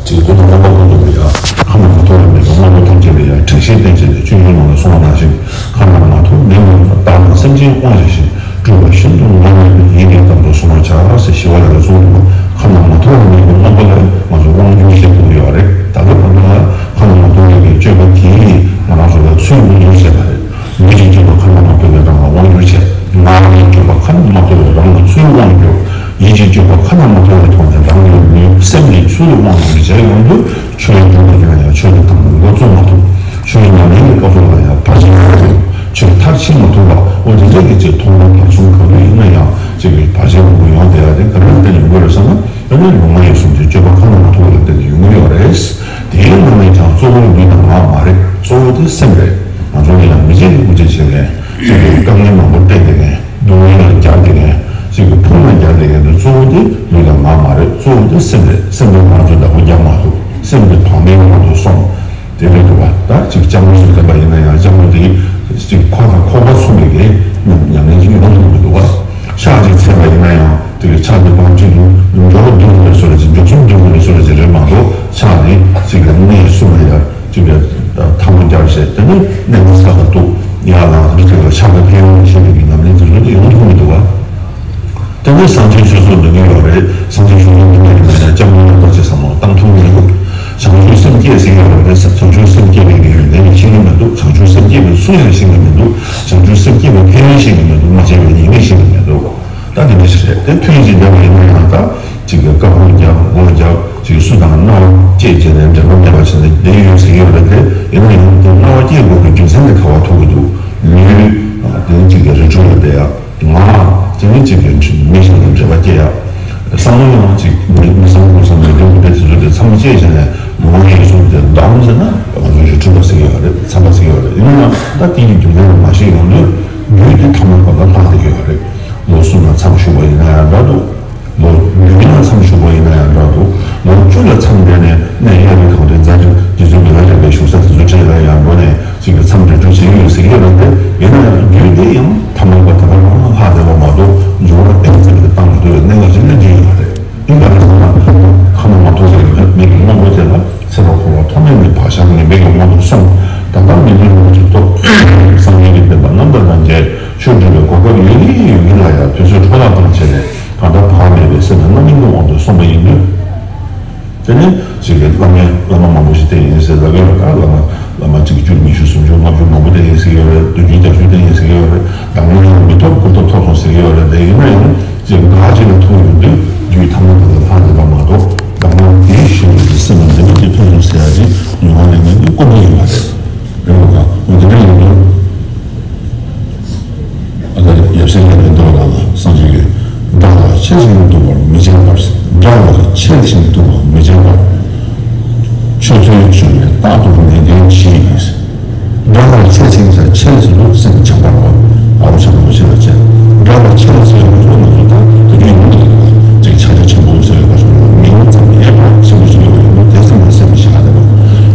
ཅིག་དུས་དང་རྣམ་པ་ཀུན་ཏུ་ཡང་ཁ་ན་མ་ཐོ་བའི་མི་དང་དམའ་འབེབས་ཐམས་ཅད་ལ་ཡང་དྲན་ཤེས་བསྟེན་བྱས་ཏེ་སྤྱོད་འཇུག་ནང་ལ་གསུངས་པ་ནང་བཞིན་ཁ་ན་མ་ཐོ་མི་རྣམས་ལ་བདག་དང་སེམས་ཅན་དབང་བྱས་ཤིང་། སྤྲུལ་པ་ཤིན་ཏུ་ངར་ངར་ཡིན་པའི་གཏམ་དུ་གསུང་བར་བྱ་ཟེར་ཞི་བ་ལྷ་ལ་གསུངས་འདུག་ཁ་ན་མ་ཐོ་བ་མེད་པའི་རྣམ་པ་ལ་ང་ཚོས་དབང་བསྒྱུར་བྱེད་དགོས་ཡོད་རེད། ད་ལྟ་བར་དུ་ལ་ཁ་ན་མ་ཐོ་བའི་སྤྱོད་པ་དེས་ང་རང་ཚོ་ལ་ཚུར་དབང་བསྒྱུར་བྱས་པ་རེད། མི་གཅིག་གཅིག་ལ་ཁ་ན་མ་ཐོ་བའི་རང་ལ་དབང་བསྒྱུར་བྱས། ངག་གི་སྤྱོད་པ་ཁ་ན་མ་ཐོ་བའི་རང་ལ་ཚུར་དབང་བསྒྱུར། ཡིད་ཀྱི་སྤྱོད་པ་ཁ་ན་མ་ཐོ་བའི་ཐོག་ནས་རང་གི་ལུས་སེམས་ཀྱི་ཚུལ་དུ་དབང་བསྒྱུར་བྱས་ཡོང་དུས། ཆོས་སྒྲུབ་པ་ཡིན་ན་ཡང་ཆོས་ཀྱི་ཐབས་ལ་འགོ་བཙུགས་མ་ཐུབ། ཆོས་ཉམས་ལེན་གྱི་སྐབས་སུ་ལ་ཡང་བར་ཆད་མ་ཐུབ། ཆོས་མཐར་ཕྱིན་མ་ཐུབ་པ། འོ་དེ་འདྲ་གི་ཅིག་མཐོང་སྒོམ་བར་གསུམ་གང་དུ་ཡིན་ན་ཡང་ཅིག་གི་བར་ཆད་མང་པོ་ཡོང་བསྡད་ཡ་དེ་ག་རེ་ལ་བརྟེན་ནས་ཡོང་གི་རེད་ཟེར་ན། དེ་ནི་ལུས་ངག་ཡིད་གསུམ་གྱི་སྤྱོད་པ་ཁ་ན་མ་ཐོ་བ་ལ་བརྟེན་ནས་ཡོང་གི་ཡོད་རེད། དེའི་ནང་ནས་ཀྱང་གཙོ་བོ་ལུས་དང་ངག་མ་རེད། གཙོ་བོ་དེ་སེམས་རེད། ང་ཚོ་ནི་ཡང་མི་བྱེད་ཀྱི་སྐུ་ཅི་བྱེད་མཁན། ཅིག་གི་དཀའ་ངལ་མང་པོ་སྤྲད་བསྡད་མཁན། སྡུག་བསྔལ་ལ་སྦྱར་བསྡད་མཁན། ཅིག་གི་ཕུང་ལ་སྦྱར་བསྡད་མཁན་དེ་གཙོ་བོ་དེ་ལུས་དང་ངག་མ་རེད། གཙོ་བོ་དེ་སེམས་རེད། སེམས་དེ་ང་ཚོས་བདག་པོ་རྒྱག་མ་ཐུབ། སེམས་དེ་བག་མེད་ངང་དུ་སོང་། དེ་རེད་འདུག་བ། ད་ཅིག་ལྕགས་མོ་ཞིག་འདེབས་པ་ཡིན་ན་ཡང་ལྕགས་མོ་དེ་ ཅིག་གི་གནས་གསུམ་ལ་ཡང་ཅིག་གི་ཐལ་མོ་སྦྱར་བྱས། དེ་ནས་གནས་མི་ས་ལ་གཏུགས། ཡར་ལངས་རི་ཁྲོད་ལ་ཕྱག་དང་ཕན་ཡོན་ཞེས་པའི་ཉམས་ལེན་དེ་ཚོ་དེ་ཡོང་ཐུབ་མི་འདུག་བ། དེ་ནས་སངས་རྒྱས་ཆོས་ཚོགས་འདོན་གྱི་ཡོད་རེད། སངས་རྒྱས་ཆོས་ཚོགས་འདོན་གྱི་ཡོད་ན་ཡང་སྐྱབས་མགོན་རིན་པོ་ཆེ་ཚང་མ་བཏང་ཐུབ་མི་འདུག་བྱང་ཆུབ་སེམས་བསྐྱེད་ཟེར་གྱི་ཡོད་རེད། བྱང་ཆུབ་སེམས་བསྐྱེད་པའི་ཡོན་ཏན་ཡང་ཤེས་ཀྱི་མི་འདུག་བྱང་ཆུབ་སེམས་བསྐྱེད་པའི་ཚུལ་ཡང་ཤེས་ཀྱི་མི་འདུག་བྱང་ཆུབ་སེམས་བསྐྱེད་པའི་ཕན་ཡོན་ཤེས་ཀྱི་མི་འདུག་མ་བྱས་པའི་ཉེས་དམིགས་ཤེས་ཀྱི་མི་འདུག་ད་དེ་འདྲ་ཞིག་རེད། དེ་ཐུན་ཅིག་བརྒྱབ་པ་ཡིན་ན་ཡང་ད་ཅིག་གི་བཀའ་བསྒོ་བརྒྱབ། དབང་བརྒྱབ། ཅིག་གི་སུ་དང་གནང་བ་བཅས་བྱས་ནས་འབྲེལ་བ་མེད་པ་བྱས་ནས་བསྡད་ཡོད་ཟེར་གྱི་ཡོད་རེད་དེ། ཡིན་ན་ཡང་དེ་གནང་བ་སྐྱེལ་དགོས་པའི་རྒྱུ་མཚན་དེ་ག་པར་ཐུག་གི་འདུག་ལུས། དེ་ནས་ཅིག་གི་རི་ཁྲོད་ལ་བསྡད་ཡ། ང་། དེ་ནས་ཅིག་གི་མི་གཞན་དང་འབྲེལ་བ་སྐྱེལ་ཡ། བསམ་བློ་ཡང་ཅིག་མི་མི་བསམ་བློ་བསམ་ནས་འདུག་དེ་ཚོ་དེ་ཚང་མ་བཅས་བྱས་ནས་མ་འོངས་ཡིན་གསུངས་ཏེ་བདག་མོ་ཟེར་ན་ང་ཚོ་ཡི་ཁྲོད་པ་ཟེར་གྱི་ཡོད་རེད། ཚངས་པ་ཟེར་གྱི་ཡོད་རེད། ཡིན་ན་ཡང་ད་དེ་ཡི་རྒྱུ་མཚན་ལ་མ་ཤེས་ཡོང་དུས་རྒྱུད་དེ་ཐ་མལ་པ་ལ་ལྷག་བསྡད་ཀྱི་ཡོད་རེད། ལོ་གསུམ་ལ་མཚམས་ཞུགས་པ་ཡིན་ན་ཡང་འདྲ་འདུག་ལོ་བདུན་ལ་མཚམས་ཞུགས་པ་ཡིན་ན་ཡང་འདྲ་འདུག་ལོ་བཅུ་ལ་མཚམས་བསྡད་ནས་གནས་ཡ་རབས་གངས་ཏི་རྫ་ཆུ་རྗེ་བཙུན་མི་ལ་རས་པའི་བཞུགས་ས་དེ་ཚོ་བྲལ་ལ་ཡང་འགྲོ་ནས་ཅིག་གི་མཚམས་འདྲ་འདྲ་བྱེད་ཀྱི་ཡོད་ཟེར་གྱི་ཡོད་རེད་དེ། ཡིན་ན་ཡང་རྒྱུད་དེ་ཡང་ཐ་མལ་པ་དེ་ལ་ལྷག་བསྡད་པ་མ་གཏོགས་འབྱོར་བ་ཨེ་ཙམ་གྱི་བཏང་མི་ཐུབ་པའི་གནས་སྐབས་ཅིག་སླེབས་ཀྱི་ཡོད་རེད། འདི་ག་རེ་ཟེར་ན། ཁ་ན་མ་ཐོ་ཟེར་བའི་མིག་གི་སྔོན་པོ་དེ་ལ་ཚེ་རབས་འཁོར་བ་ཐོག་མེད་ནས་བག་ཆགས་ངན་པའི་གི་སྔོན་དུ་སོང་། ད་ལྟ་མི་ལུས་ལོངས་སྤྱོད་ཐོབ། སངས་རྒྱས་ཀྱི་བསྟན་པ་རྣམ་དག་ལ་མཇལ། ཆོས་འབྲེལ་བའི་གོ་སྐབས་ཡོད་ཀྱི་ཡོད་ཀྱི་ལ་ཡང་དུས་ཚོད་འཕྲོ་བརླག་བཏང་བྱས་ནས་གང་ལྟར་བག་མེད་པའི་སེམས་ལ་རྣམ་སྨིན་གྱི་དབང་དུ་སོང་བ་ཡིན་དུས། དེ་ནས་ཅིག་གི་བླ་མའི་བླ་མ་མང་པོ་ཞིག་བསྟེན་ཡིན་ཟེར་ལབ་ཀྱི་ཡོད་རེད། ད་བླ་མ་བླ་མ་གཅིག་བཅུ་ཉི་ཤུ་སུམ་ཅུ་ལྔ་བཅུ་མང་པོ་བསྟེན་ཡིན་ཟེར་གྱི་ཡོད་རེད། བདུན་ཅུ་བརྒྱད་ཅུ་བསྟེན་ཡིན་ཟེར་གྱི་ཡོད་རེད། བདག་ཉིད་ཡང་མི་ཐོབ་སྐུ་སྟོབས་ཐོབ་སོང་ཟེར་གྱི་ཡོད་རེད། དེ་ཡིན་ན་ཡང་ཅིག་འགའ་ཅིག་ལ་ཐུག་ཡོང་དུས་རྒྱུད་ཐ་མལ་པ་ལ་ལྷག་བསྡད་པ་མ་གཏོགས་བདག་ཉིད་དེའི་གཞུང་གི་སེམས་ལ་འདི་མི་དེ་ཐོན་སོང་ཟེར་ཡ་ཅིག་ཡོང་བ་ལས་ངན་པའི་སྐུ་མི་ཡིན་པ་རེད། རེད་མོ་ག་འོ་དེ་འདྲ་ཡིན་དུས། ཨ་ད་ཡབ་སྲས་ལ་རེ་འདོད་ལ་ལ་སངས་རྒྱས་ཀྱིས། དགྲ་ལ་ཆེ་ཞིང་སྡུག་པར་མི་བྱེད་པར། དགྲ་ལ་ཆེ་ཞིང་སྡུག་པར་མི་བྱེད་པར། ཆོས་ཐོས་བྱུང་ནས་རྟག་ཏུ་ནན་ཏན་གྱིས། དགྲ་ལ་ཆེ་ཞིང་ཆེ་ཞིང་སྡུག་སེམས་བྱམས་པར་བ། ཨ་བོ་ཆེན་པོ་ཆེ་ལ་བྱེད། དགྲ་ལ་ཆེ་ལ་ཆེ་ཡོད་ཚོ་ང་ཚོ་དང་དེ་འདྲའི་ཡོང་གི་འདུག་ཅིག་ཕྱག་རྒྱ་ཆེན་པོ་ཟེར་བའི་སྐབས་སུ་མིང་ཙམ་ཡས་པ་ཆེན་པོ་ཞིག་ཡོད་པ་ཡིན་ན་དེ་ཙམ་ལ་སེམས་ཤ་སྟག་རེད་པ།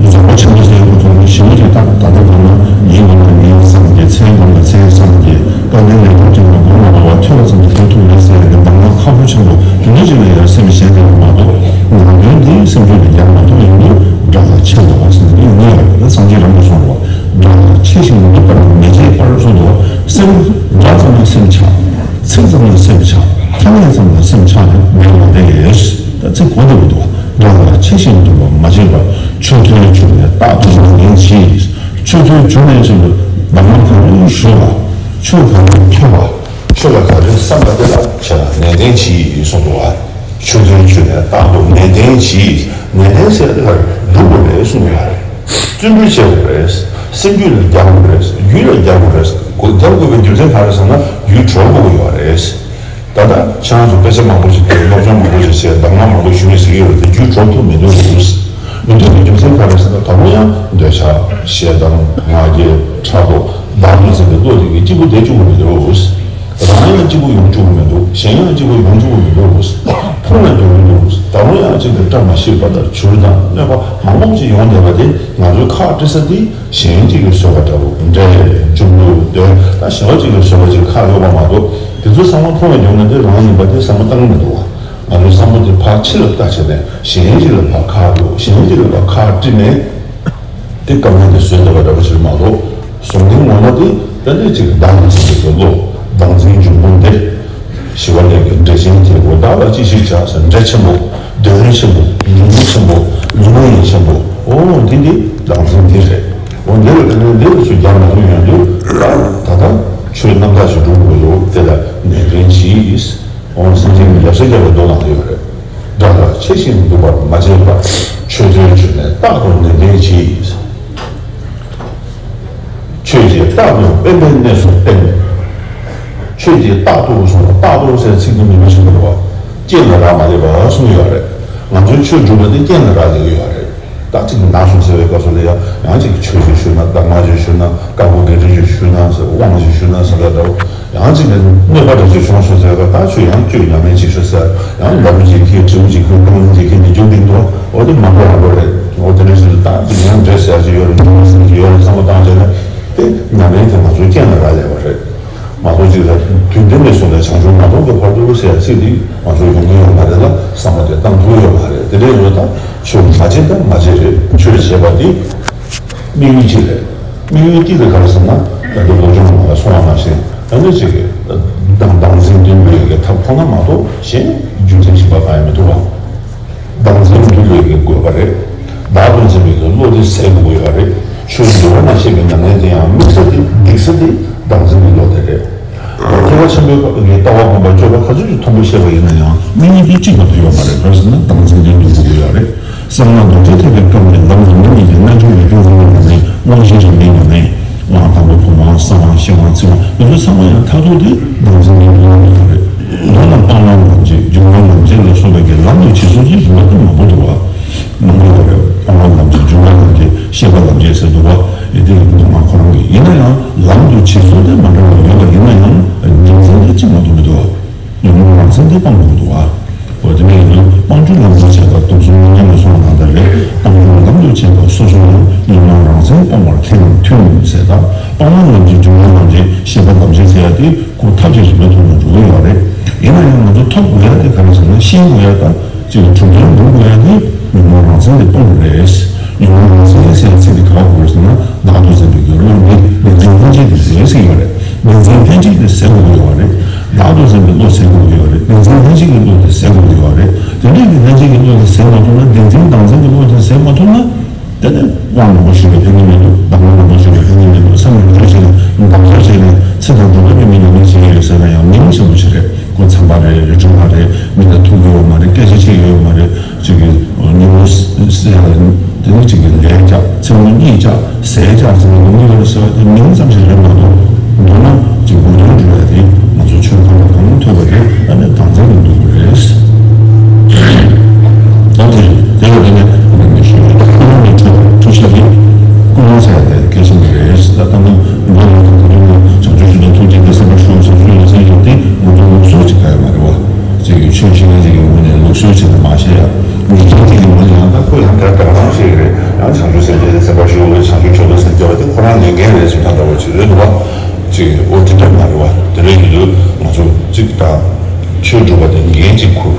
རྫོགས་པ་ཆེན་པོ་ཟེར་བའི་སྐབས་སུ་ཞི་བ་ཅིག་ད་ད་ལྟ་བར་ན་ཡིད་ལ་མིང་སངས་རྒྱས། མཚན་སྒོམ་ལ་མཚན་སངས་རྒྱས། དཀའ་ངལ་ལས་ཐོབ་ཅིང་སྒོམ་ལ་བ་ཐོས་པ་ཙམ་གྱིས་ཐོབ་ཐུབ་ལེ་ཟེར་ཡ་དེ་འདང་ལ་ཁག་པོ་ཆེན་པོ་དེ་འདྲ་ཅིག་ལ་ཡང་སེམས་ཤ་སྟག་མ་གཏོགས་ནང་དོན་འདི་སེམས་རྒྱུད་ལ་ཡང་མ་གཏོགས་ཡིན་དུས་དགྲ་ལ་ཆེ་ལ་བ་ཟེར་ནས་ཡོང་གི་ཡོད་རེད། ད་སངས་རྒྱས་རང་གིས་གསུངས་པ། དགྲ་ལ་ཆེ་ཞིང་སྡུག་པར་མི་བྱེད་པར་གསུངས་འདུག་སེམས་དགྲ་ཙམ་ལ་སེམས་ཆགས། ཚིག་ཙམ་ལ་སེམས་ཆགས། ཐ་སྙད་ཙམ་ལ་སེམས་ཆགས་ནས་མེད་པ་དེ་ཡོད། ད་ཚིག་གོ་བདེ་པོ་འདུག་དགྲ་ལ་ཆེ་ཞིང་སྡུག་པར་མ་བྱེད་པར། ཆོས་ཐོས་བྱུང་ནས་རྟག་ཏུ་ནན་ཏན་གྱིས། ཆོས་ཐོས་བྱུང་ནས་ཆེད་དུ་བདག་མ་གང་རུང་ཞུ་བ། ཆོས་གང་རུང་ཐོས་པ། ཆོས་ལ་ག་རེ་བསམ་པ་དེ་ལ་ཆེ་ལ་ནན་ཏན་གྱིས་གསུངས་འདུག་ཆོས་ཐོས་བྱུང་ནས་རྟག་ཏུ་ནན་ཏན་གྱིས། ནན་ཏན་ཟེར་དེ་ལ་སྒྲུབ་དགོས་རེད་གསུངས་ཡོད་རེད། བརྩོན་འགྲུས་བྱེད་དགོས་རེད། སེམས་རྒྱུད་ལ་རྒྱག་དགོས་རེད། རྒྱུད་ལ་རྒྱག་དགོས་རེད། སྒོ་རྒྱག་དགོས་པའི་རྒྱུ་མཚན་ག་རེ་ཟེར་ན་རྒྱུད་གྲོལ་དགོས་ཀྱི་ཡོད་རེད། ད་ལྟ་ཁྱེད་རང་ཚོ་དཔེ་ཆ་མང་པོ་ཞིག་བལྟས། སློབ་སྦྱོང་མང་པོ་ཞིག་བྱས། གདམས་ངག་མང་པོ་ཞུས་ཟེར་གྱི་ཡོད་རེད་དེ་རྒྱུད་གྲོལ་ཐུབ་མི་འདུག་མི་འདུག་པའི་རྒྱུ་མཚན་ག་རེ་ཟེར་ན་ད་རུང་ཡང་འདོད་ཆགས་ཞེ་སྡང་ང་རྒྱལ་ཕྲག་དོག་བདག་གི་ཟེར་བའི་བློ་དེ་གིས་གཅིག་པུ་བསྡད་བཅུག་གི་མི་འདུག་རང་ཡང་གཅིག་པུ་ཡོང་བཅུག་གི་མི་འདུག་གཞན་ཡང་གཅིག་པུ་ཡོང་བཅུག་གི་མི་འདུག་ཕུང་ལ་འགྱུར་གྱི་འདུག་ད་རུང་ཡང་གཅིག་གི་བཀྲ་མ་ཤིས་པ་དང་བྱུར་དང་གནོད་པ་མང་པོ་ཅིག་ཡོང་བསྡད་པ་དེ་ང་ཚོའི་ཁག་དཀྲི་ས་དེ། གཞན་གཅིག་གིས་བཟོས་པ་འདྲ་བོ་འདྲ་རྒྱུ་འདུག་དེ་ད་གཞན་པ་གཅིག་གིས་བཟོས་པ་ཅིག་ཁག་ཡོད་པ་མ་གཏོགས་དེ་ཚོ་ཚང་མ་ཕུང་བའི་རྒྱུ་ན་དེ་རང་ཡིན་པ་དེ་བསམ་བློ་བཏང་གི་མི་འདུག་བ། ང་ཚོའི་བསམ་བློ་དེ་ཕར་ཕྱི་ལ་བལྟ་བྱས་ནས་གཞན་གཅིག་ལ་ཕར་ཁག་གཡོགས། གཞན་གཅིག་ལ་ཕར་ཁག་དཀྲི་ནས་དེ་དཀའ་ངལ་དེ་བཟོས་བསྡད་པ་འདྲ་བོ་ཞིག་མ་གཏོགས་བཟོ་མཁན་ངོ་མ་དེ་ད་ནི་ཅིག་བདག་གི་ཆེད་དུ་བློ་བདག་འཛིན་འབྱུང་ཁུངས་དེ། ཞི་བ་ལྷས་ཀྱི་འགྲེལ་ཆེན་དེ་གོ་བདག་ལ་ཅི་ཞིག་བྱ་ཟེར་འགྲེལ་ཆེན་པོ། འདོད་ཡོན་ཆེན་པོ། ཉོན་མོངས་ཆེན་པོ། ལུས་ངག་ཡིད་ཆེན་པོ། འོ་འདི་འདི་བདག་འཛིན་འདི་རེད། འོ་འདི་ལ་འདི་ལ་འདི་ལ་ཚུར་རྒྱག་མ་ཐུབ་ཡོང་དུས་ད་ལྟ་ཆོས་རྣམ་དག་ཅིག་སྒྲུབ་དགོས་ཡོད་དེ་ལ་ནན་ཏན་གྱིས། འོ་སེམས་ཅན་གྱི་ཡབ་སྲས་རྒྱལ་བའི་མདོ་ནང་ལ་ཡོད་རེད། དགྲ་ལ་ཆེ་ཞིང་སྡུག་པར་མ་བྱེད་པར། ཆོས་ཐོས་བྱུང་ནས་རྟག་ཏུ་ནན་ཏན་གྱིས། ཆོས་ཀྱི་རྟག་ཏུ་དབེན་པའི་གནས་སུ་བསྟེན། ཆོས་ཀྱི་རྟག་ཏུ་གསུངས་པ་རྟག་ཏུ་ཟེར་ཚིག་འདི་མི་མི་ཤེས་པ་རེད་བ། རྐྱེན་ལ་རག་མ་ལས་པ་གསུངས་ཡོད་རེད། ང་ཚོའི་ཆོས་སྒྲུབ་པ་འདི་རྐྱེན་ལ་རག་ལས་ཀྱི་ཡོད་རེད། ད་ཅིག་ན་སོང་ཟེར་བའི་སྐབས་སུ་ལ་ཡང་ཡང་ཅིག་ཆོས་ཅིག་ཞུས་ན་གདམས་ངག་ཅིག་ཞུས་ན་བཀའ་བསྒོ་བགེགས་སྐྲོད་ཅིག་ཞུས་ན་ཟེར་དབང་ཅིག་ཞུས་ན་ཟེར་བ་འདྲ་བོ། ཡང་ཅིག་གི་གནོད་པ་འདྲ་ཅིག་བྱུང་སོང་ཟེར་བ་ད་ཆོས་ཡང་བསྐྱོད་ཉམས་ལེན་ཅིག་ཞུ་ཟེར་ཡང་ལ་རུ་ཅིག་ཁྱེར་དྲིལ་བུ་ཅིག་ཁྱེར་རྐང་ལེན་ཅིག་ཁྱེར་ནས་རྒྱུག་འདིང་དུ་འོ་དེ་མ་འགྲོ་རང་འགྲོ་རེད། འོ་དེ་འདྲ་ཞིག་ད་ཅིག་ཡང་འདྲེ་ཟེར་ཅིག་ཡོད་རེད། འདྲེ་ཟེར་ཅིག་ཡོད་རེད་བསམ་བློ་བཏང་བྱས་ན། དེ་ཉམས་ལེན་དེ་ང་ཚོའི་རྐྱེན་ལ་རག་ལས་པ་རེད། མ་གཏོགས་ཅིག་ལ་དུས་འདི་ནས་བཟུང་ནས་བྱང་ཆུབ་མ་ཐོབ་ཀྱི་བར་དུ་ཟེར་ཡ་ཚིག་འདི་ང་ཚོ་ཡོང་གི་ཡོད་མ་རེད་ལ་བསམ་པ་དེ་བཏང་ཐུབ་ཡོད་མ་རེད། དེ་འདྲ་ཡིན་ན་ད་ ཆོས་མ་བྱེད་དང་མ་བྱེད་རེད། ཆོས་བྱེད་པ་དེ་དམིགས་ཡུལ་གཅིག་རེད། དམིགས་ཡུལ་གཅིག་དེ་ག་རེ་ཟེར་ན། ད་ལྟ་ལོ་ཆུང་ང་ལ་གསུང་བ་ནང་བཞིན། ད་ནི་ཅིག་གི་བདག་བདག་འཛིན་འདུལ་བའི་གི་ཐབས་ཁོ་ན་མ་གཏོགས་གཞན་རྒྱུ་མཚན་གཞན་པ་གང་ཡང་མི་འདུག་བ། བདག་འཛིན་འདུལ་བའི་གི་དགོས་པ་རེད། བདག་ཏུ་འཛིན་པའི་གི་བློ་དེ་ཟད་དགོས་ཀྱི་ཡོད་རེད། ཆོས་འདུལ་བ་ནང་བཤད་པའི་ཉམས་ལེན་དེ་ཡང་དམིགས་ས་དེ་སྡིགས་ས་དེ་བདག་འཛིན་གྱི་བློ་དེ་རེད། ཐེག་པ་ཆེན་པོའི་ལྟ་བ་སྒོམ་པ་སྤྱོད་པ་ག་ཚོད་ཀྱི་མཐོན་པོ་བཤད་པ་ཡིན་ན་ཡང་དམིགས་ཡུལ་དེ་གཅིག་མ་གཏོགས་ཡོད་མ་རེད། ག་རེ་ཟེར་ན་བདག་འཛིན་དེ་འདུལ་དགོས་ཀྱི་ཡོད་རེད། གསང་སྔགས་རྡོ་རྗེ་ཐེག་པའི་སྐབས་ནས་ལམ་རིམ་པ་གཉིས་ཀྱི་རྣལ་འབྱོར་རིག་པའི་དབང་པོའི་ཉམས་ལེན། དབང་བཞི་རིམ་པའི་ཉམས་ལེན། དབང་དང་པོ་བུམ་དབང་། གསང་དབང་། ཤེར་དབང་། ཚིག་དབང་། འདི་ཚོ་ཚང་མ་ཡང་མཐར་ཐུག་དེ་བདག་འཛིན་གྱི་ལམ་ཡིན་པ་རེད། མདོར་ན་སྤང་བླང་ལམ་བྱེད། འབྱུང་བ་ལམ་བྱེད་ལ་སོགས་པའི་གི་ལམ་དུ་བྱེད་ཚུལ་གྱི་རིམ་པ་དེ་མང་པོ་འདུག་བ། མང་པོ་ཡོད་རེད། སྤང་བླང་ལམ་བྱེད། འབྱུང་བ་ལམ་བྱེད། ཤེས་པ་ལམ་བྱེད་ཟེར་འདུག་བ། ཨེ་དེ་མདོ་སྔགས་ཁོ་རང་གི་ཡིན་ན་ཡང་ལམ་དུ་བྱེད་ཚུལ་དེ་མ་འདྲ་བ་ཡོད་པ་ཡིན་ན་ཡང་ཉིན་མཚན་དེ་གཅིག་མ་གཏོགས་མི་འདུག་བ། ཉོན་མོངས་རང་མཚན་དེ་སྤང་དགོས་འདུག་བ། འོ་དེ་འདྲ་ཡིན་དུས་སྤང་བྱ་ལམ་དུ་བྱེད་པ་སྟོབས་གསུམ་མཉམ་དུ་སོང་ནང་ལྟར་རེད། སྤང་བྱ་ལམ་དུ་བྱེད་པ་སོ་སོ་ཉོན་མོངས་རང་མཚན་སྤོང་བར་ཁས་རྣམས་མཐུན་ཟེར། ད་སྤང་བླང་ལམ་བྱེད། འབྱུང་བ་ལམ་བྱེད། ཤེས་པ་ལམ་བྱེད་ཟེར་ཡ་དེ་ཁོ་ཐབས་ཀྱི་རིམ་པ་ཐོག་ནས་འགྲོ་གི་ཡོད་རེད། ཡིན་ན་ཡང་ང་ཚོ་ཐོབ་དགོས་ཡ་དེ་ག་རེ་ཟེར་ན་ཤེས་དགོས་ཡ་ད། ཅིག་གྲུབ་དོན་འགྲུབ་དགོས་ཡ་དེ་ཉོན་མོངས་རང་མཚན་དེ་སྤོང་དགོས་རེད། ཉོན་མོངས་རང་མཚན་ཟེར་ཡ་ཚིག་དེ་ག་པར་གོ་དགོས་ཟེར་ན་བདག་ཏུ་འཛིན་པའི་གི་བློ་འདི་བདེན་འཛིན་ལྷན་སྐྱེས་དེ་ཟད་ཟེར་ཡོད་རེད། བདེན་འཛིན་ལྷན་སྐྱེས་དེ་ཟད་དགོས་ཀྱི་ཡོད་རེད། བདག་ཏུ་འཛིན་པའི་བློ་ཟད་དགོས་ཀྱི་ཡོད་རེད། བདེན་འཛིན་ལྷན་སྐྱེས་ཀྱི་བློ་དེ་ཟད་དགོས་ཀྱི་ཡོད་རེད། དེ་འདྲའི་གི་ལྷན་སྐྱེས་ཀྱི་བློ་དེ་ཟད་མ་ཐུབ་ན་བདེན་འཛིན་བདག་འཛིན་གྱི་བློ་དེ་ཟད་མ་ཐུབ་ན། དེ་ནས་དབང་རྣོན་པོ་ཞུ་བའི་ཕན་ཡོན་མི་འདུག། བདག་མེད་རྣོན་པོ་ཞུ་བའི་ཕན་ཡོན་མི་འདུག། སེམས་ལ་འཇུག་བྱས་ནས་བདག་འཇུག་བྱས་ནས་ཚེ་དང་འགྲོ་བ་ཉོན་མོངས་ཉམས་ལེན་བྱེད་ཀྱི་ཡོད་ཟེར་ན་ཡང་མིང་ཆེན་པོ་ཞིག་རེད། ཁོ་མཚན་པ་རེད། རི་ཁྲོད་པ་རེད། མི་དང་ཐུག་གི་ཡོད་མ་རེད། སྐད་ཆ་བཤད་ཀྱི་ཡོད་མ་རེད། ཅིག་གི་ཉིན་མོ་ཟེར་ཡ་དེ་ནི་ཅིག་གི་ལས་བྱ། མཚན་མོ་གཉིད་བྱ། ཟས་བྱ་ཟེར་ནས་ཉིན་མོ་ཟེར་བ་དེ་མིང་ཙམ་ཞིག་རེད་མ་གཏོགས། མདོར་ན་ཅིག་དགོས་དོན་འགྲུབ་ཡ་དེ་ང་ཚོ་ཆོས་ཁོ་ན་གང་ཐོས་པ་དེ་ཨ་ནི་བདག་འཛིན་དུ་འདུག་གི་རེད། ད་དེ་དེ་ལ་དེ་ནས་ཨ་ནི་ཞུ་ཡ། ཀུན་སློང་གི་ཁྲོད་ཐུགས་ཆེ་དེ་ཀུན་སློང་ཟེར་ཡ་དེ་གལ་ཆེན་པོ་རེད། ད་ལྟ་ནི་ང་ཚོ་དེ་ནི་བྱང་ཆུབ་ཤིན་ཏུ་ཐུགས་རྗེ་དེ་སེམས་པ་ཤོར་བྱང་ཆུབ་ཡོད་ཚད་ཡོད་དེ་ང་ཚོ་ལུགས་སྲོལ་ཅིག་ག་ཡོད་མ་རེད་བ། ཅིག་གི་ཆོས་ཤེས་མཁན་ཅིག་གི་ངོས་ནས་ལུགས་སྲོལ་བྱས་ནས་མ་བཤད་ཡ། མི་ཆོས་ཅིག་གི་ངོས་ནས་ཡང་ད་ཁོ་ཡང་དེ་ལྟར་རང་བཤད་ཀྱི་རེད། ཡང་བྱང་ཆུབ་སེམས་བསྐྱེད་དེ་སེམས་དཔའ་ཞི་བ་ལྷོད་བྱང་ཆུབ་མཆོག་ཏུ་སེམས་བསྐྱེད་པ་དེ་ཁོ་རང་ལས་འགན་རེད་བསམ་ཐག་འདྲ་བོ་ཅིག་རེད་འདུག་བ། ཅིག་ཨོ་དེ་འདྲ་མ་རེད་བ། དེ་འདྲ་ཡིན་དུས་ང་ཚོ་ཅིག་ད་ཆོས་སྒྲུབ་པ་དེ་འགན་ཅིག་ཁུར།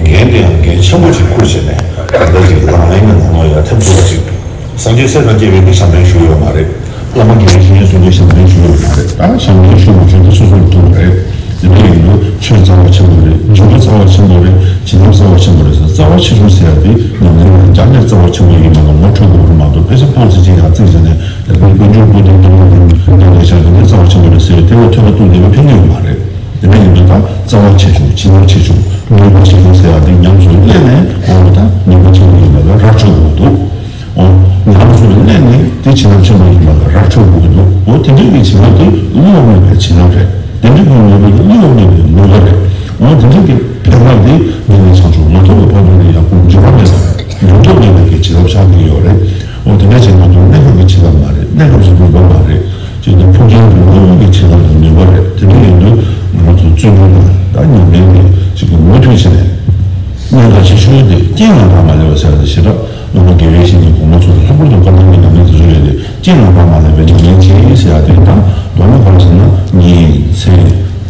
འགན་དེ་ཡང་འགན་ཆེན་པོ་ཅིག་ཁུར་བྱས་ནས་ད་ལྟ་ཅིག་ལག་ལེན་གྱི་ནང་ལ་ཡར་ཐེབས་ཐུབ་པ་ཅིག། སངས་རྒྱས་སྲས་དང་བཅས་པས་ནི་ཞབས་འདྲེན་ཞུས་ཡོད་མ་རེད། བླ་མ་དགེ་བའི་བཤེས་གཉེན་སོགས་ཀྱིས་ཞབས་འདྲེན་ཞུས་ཡོད་མ་རེད། ད་ཞབས་འདྲེན་ཞུ་མ་ཞུ་དེ་སོ་སོར་ཐུག་པ་རེད། དེ་འདྲ་ཡིན་དུས་ཆོས་རྩ་བ་ཆེན་པོ་རེད། འཇུག་པ་རྩ་བ་ཆེན་པོ་རེད། བྱིན་རླབས་རྩ་བ་ཆེན་པོ་རེད་ཟེར། རྩ་བ་ཆེ་ཆུང་ཟེར་ཡ་དེ་ཉམས་ལེན་ལ་སྦྱར་ནས་རྩ་བ་ཆེན་པོ་ཡིན་པ་ལ་ངོ་འཕྲོད་དགོས་པ་མ་གཏོགས། ཕལ་ཆེར་ཕོག་ཚིག་ཅིག་ཡང་བརྩིགས་བྱས་ནས་ཡར་དཔེ་དཀོན་མཆོག་སྐུ་དེ་འདི་མོ་འདི་འདི་འདི་ཆགས་ཀྱི་འདི་རྩ་བ་ཆེན་པོ་རེད་ཟེར་བའི་དེ་ལ་ཐོས་པ་གཏུགས་ནས་ཕན་གྱི་ཡོད་མ་རེད། དེ་འདྲ་ཡིན་དུས་ད་རྩ་བ་ཆེ་ཆུང་། བྱིན་རླབས་ཆེ་ཆུང་། ནུས་པ་ཆེ་ཆུང་ཟེར་ཡ་དེ་ཉམས་སུ་བླངས་ནས། འོ་ད་ནུས་པ་ཆེན་པོ་ཡིན་པ་ལ་ར་འཕྲོད་དགོས་འདུག། འོ། ཉམས་སུ་བླངས་ནས་དེ་བྱིན་རླབས་ཆེན་པོ་ཡིན་པ་ལ་ར་འཕྲོད་དགོས་ཀྱི་འདུག། འོ་དེ་འདྲ་གི་བྱིན་རླབས་དེ་བསླུ་བ་མེད་པའི་བྱིན་རླབས་རེད། དེ་འདྲ་གི་ནུས་པ་དེ་བསླུ་བ་མེད་པའི་ནུས་པ་རེད། འོ་དེ་འདྲ་གི་ཕན་ཐོགས་དེ་འདི་ནས་བྱང་ཆུབ་མ་ཐོབ་པའི་བར་དུ་ནས་ཡང་ཁོང་འགྱུར་བ་མེད་པ་རེད། འགྱུར་ལྡོག་མེད་པའི་གི་བྱིན་རླབས་ཆགས་ཀྱི་ཡོད་རེད། འོ་དེ་འདྲ་བྱས་ན་དུ་གནས་སྐབས་ཀྱི་བྱིན་རླབས་མ་རེད། གནས་སྐབས་སུ་ནུས་པ་མ་རེད། ཅིག་ནི་ཕུགས་རྒྱང་གི་དངོས་པོ་གི་བྱིན་རླབས་ལ་ནུས་པ་རེད། དེ་འདྲ་ཡིན་དུས་ང་རང་ཚོ་བརྩོན་འགྲུས་དང་ད་ཉམས་ལེན་གྱི་ཅིག་གི་མུ་མཐུད་བྱས་ནས། གནད་འགག་ཆེ་ཤོས་དེ་རྐྱེན་ལ་རག་མ་ལས་པ་ཟེར་ཡ་དེ་ཞེ་དྲག་བླ་མ་དགེ་བའི་བཤེས་གཉེན་གོང་མ་ཚོ་ལྷག་པར་དུ་བཀའ་གདམས་ཀྱི་ཉམས་ལེན་དེ་ཚོ་ཡོད་དེ། རྐྱེན་ལ་རག་མ་ལས་པའི་ཉམས་ལེན་བྱེད་ཟེར་ཡ་དེ་དང་། མདོར་ན་ག་རེ་ཟེར་ན་ཉིན་མཚན་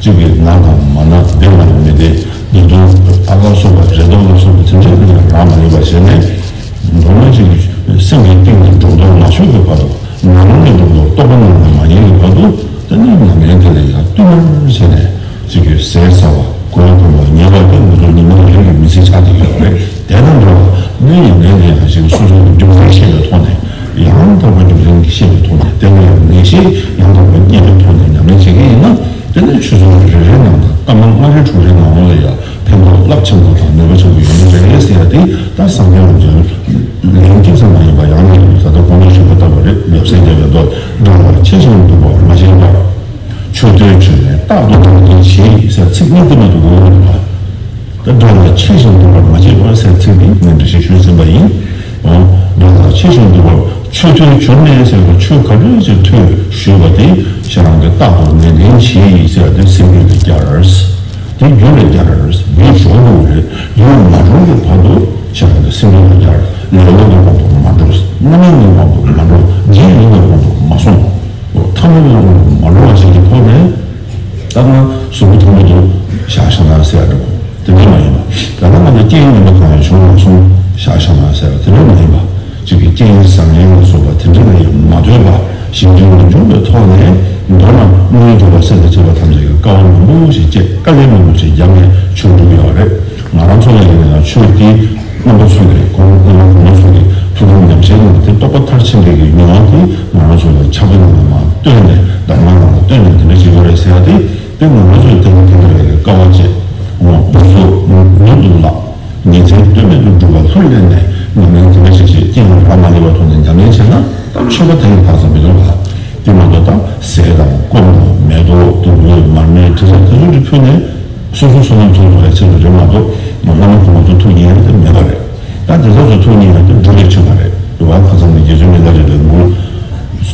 གཅིག་གི་ན་དང་མ་ན། བདེ་བ་དང་མི་བདེ། བདེ་སྡུག་ཨ་ལ་སོགས་པ་རེ་དོགས་ལ་སོགས་པ་དེ་འདྲ་ལ་ཡང་རག་མ་ལས་པ་བྱས་ནས། མདོར་ན་ཅིག་སེམས་ཀྱི་གཏིང་ནས་སྒྲོ་འདོགས་མ་ཆོད་པའི་བར་དུ། ནང་ནས་སྒྲོ་འདོགས། རྟོག་པ་ནང་ནས་མ་ཡལ་བའི་བར་དུ། དེ་ནས་ཉམས་ལེན་དེ་ལ་ཡང་བསྟུད་མར་བྱས་ནས་ཅིག་གི་ཟས་ཟ་བ། གོས་གོན་པ། ཉལ་བ་དེ་ང་ཚོ་ཉིན་མོ་ལ་རིགས་ཀྱི་མི་ཚེ་ཆགས་བསྡད་ཡོད་རེད། དེ་དང་འདྲ་བ་སྣོད་ཉམས་ལེན་ལ་ཡང་ཅིག་སོ་སོ་གི་རྒྱུ་མཚན་ཤེས་པའི་ཐོག་ནས། ཡང་དག་པའི་རྒྱུ་མཚན་ཤེས་པའི་ཐོག་ནས། དེ་ལ་ཡང་ངེས་ཤེས་ཡང་དག་པ་རྙེད་པའི་ཐོག་ནས་ཉམས་ལེན་བྱེད་ཀྱི་ཡིན་ན། དེ་ནས་ཆུ་ཚོད་རེ་རེའི་ནང་དང་སྟབས་མ་ལྔ་རེ་དྲུག་རེའི་ནང་ལོགས་ལ་ཡང་ཕན་ཐོགས་རླབས་ཆེན་པོ་དང་ནུས་པ་ཆེན་པོ་ཡོང་གི་རེད་ཟེར་ཡ་དེ། ད་སངས་རྒྱས་རིན་པོ་ཆེ་ལན་གཅིག་ཙམ་མ་ཡིན་པར་ཡང་ནས་ཡང་དུ་ད་ལྟ་གོང་ནས་ཞུས་པ་ལྟ་བུ་རེད། ཡབ་སྲས་བརྒྱ་པའི་མདོ། དགྲ་ལ་ཆེ་ཞིང་སྡུག་པར་མ་བྱེད་པར། མཆོད་རྟེན་བྱོན་ནས་རྟག་ཏུ་བདག་འཛིན་བྱེད་ཟེར་ཚིག་གཉིས་དེ་མ་གཏོགས་ཡོད་མ་རེད་པ། ད་དགྲ་ལ་ཆེ་ཞིང་སྡུག་པར་མ་བྱེད་པར་ཟེར་ཚིག་འདི་ངས་འགྲེལ་བཤད་ཞུས་ཟིན་པ་ཡིན། འོ། དགྲ་ལ་ཆེ་ཞིང་སྡུག་པར། མཆོད་རྟེན་བྱོན་ནས་ཟེར་བ་ཆོས་ག་འདྲ་ཞིག་ཐོས་ཞུས་པ་དེ་ཁྱེད་རང་གིས་རྟག་ཏུ་ནན་ཏན་བྱེད་ཟེར་བ་དེ་སེམས་རྒྱུད་དུ་སྦྱར། དེ་རྒྱུད་ལ་སྦྱར། རྒྱུད་སྦྱོང་དགོས་རེད། རྒྱུད་མ་སྦྱོང་གི་བར་དུ་ཁྱེད་རང་གིས་སེམས་རྒྱུད་དུ་སྦྱར། ལེ་ལོ་གི་དབང་དུ་མ་འགྲོ། རྣམ་གཡེང་གི་དབང་དུ་མ་འགྲོ། འཇིགས་སྣང་གི་དབང་དུ་མ་སོང་། འོ། ཐ་མལ་གྱི་དབང་དུ་མ་འགྲོ་བ་ཞིག་གི་ཐོག་ནས། ད་ང་གཟུགས་པོ་ཐ་མལ་དུ་བཞག་བཞག་ན་ཟེར་ཡ་འདྲ་པོ་དེ་འདྲ་མ་ཡིན་པ། ད་ལྟ་ང་ཚོ་རྐྱེན་ངན་པ་གང་ཡང་བྱུང་མ་སོང་། བཞག་བཞག་ན་ཟེར་བ་དེ་འདྲ་མ་ཡིན་པ། གཅིག་གི་རྐྱེན་བཟང་ངན་ལ་སོགས་པ་དེ་འདྲ་ལ་ཡང་མ་ལྟོས་པ། གཞན་དོན་ངེས་འབྱུང་གི་ཐོག་ནས་མདོར་ན་དངོས་གྲུབ་པ་སེམས་དང་བཅས་པ་ཐམས་ཅད་ཀྱི་དཀའ་བ་མང་པོ་ཞིག་སྤྱད། དཀའ་ལས་མང་པོ་ཞིག་བརྒྱབ་ནས་ཆོས་སྒྲུབ་ཡོད་རེད། ང་རང་ཚོ་ལ་ཡིན་ན་ཡང་ཆོས་འདི་རྣམ་པ་ཚོ་གི་གོང་རྣམ་པ་གོང་མ་ཚོ་གི་ཐུགས་དམ་ཉམས་བཞེས་གནང་བ་དེ་རྟོགས་པ་མཐར་ཕྱིན་པའི་གི་མྱོང་བ་དེ་ང་རང་ཚོ་ལ་ཕྱག་དཔེ་ནང་ལ་མར་བཏོན་ནས་གདམས་ངག་ནང་ལ་བཏོན་ནས་དེ་འདྲ་ཞིག་ཡོད་རེད་ཟེར་ཡ་དེ། དེ་ང་རང་ཚོས་དེ་ལ་དེ་འདྲ་བའི་དཀའ་བ་སྤྱད། འོ་འདུག་སེ་མྱུར་དུ་ལགས། ཉིན་མཚན་ལྟོས་མེད་དུ་སྒྲུབ་པ་ལྷུར་ལེན་ནས་ཉམས་ལེན་དེ་འདྲ་ཞིག་བྱེད། རྐྱེན་ལ་རག་མ་ལས་པའི་ཐོག་ནས་ཉམས་ལེན་བྱས་ན་ད་མཆོད་པ་དེ་ཡི་དག་ཙམ་མི་འདུག་ག་དེ་མ་གཏོགས་ད་ཟས་དང་སྐོམ་དང་མེ་ཏོག་བདུག་སྤོས་མར་མེ་དྲི་ཟ་དེ་ཚོ་འདྲ་ཕུལ་ནས་སོ་སོ་བསོད་ནམས་ཚོགས་ཚོགས་ཡ་ཆེད་དུ་རེད་མ་གཏོགས་བླ་མ་གོང་མ་ཚོ་ཐུགས་མཉེས་ཡ་དེ་མེད་པ་རེད། ད་དེ་ཚོ་ཚོ་ཐུགས་མཉེས་ཡ་དེ་སྒྲུབ་པའི་ཆོ་ག་རེད། དེ་བ་ཁ་སང་གི་རྗེ་བཙུན་མི་ལ་རས་པའི་མགུར།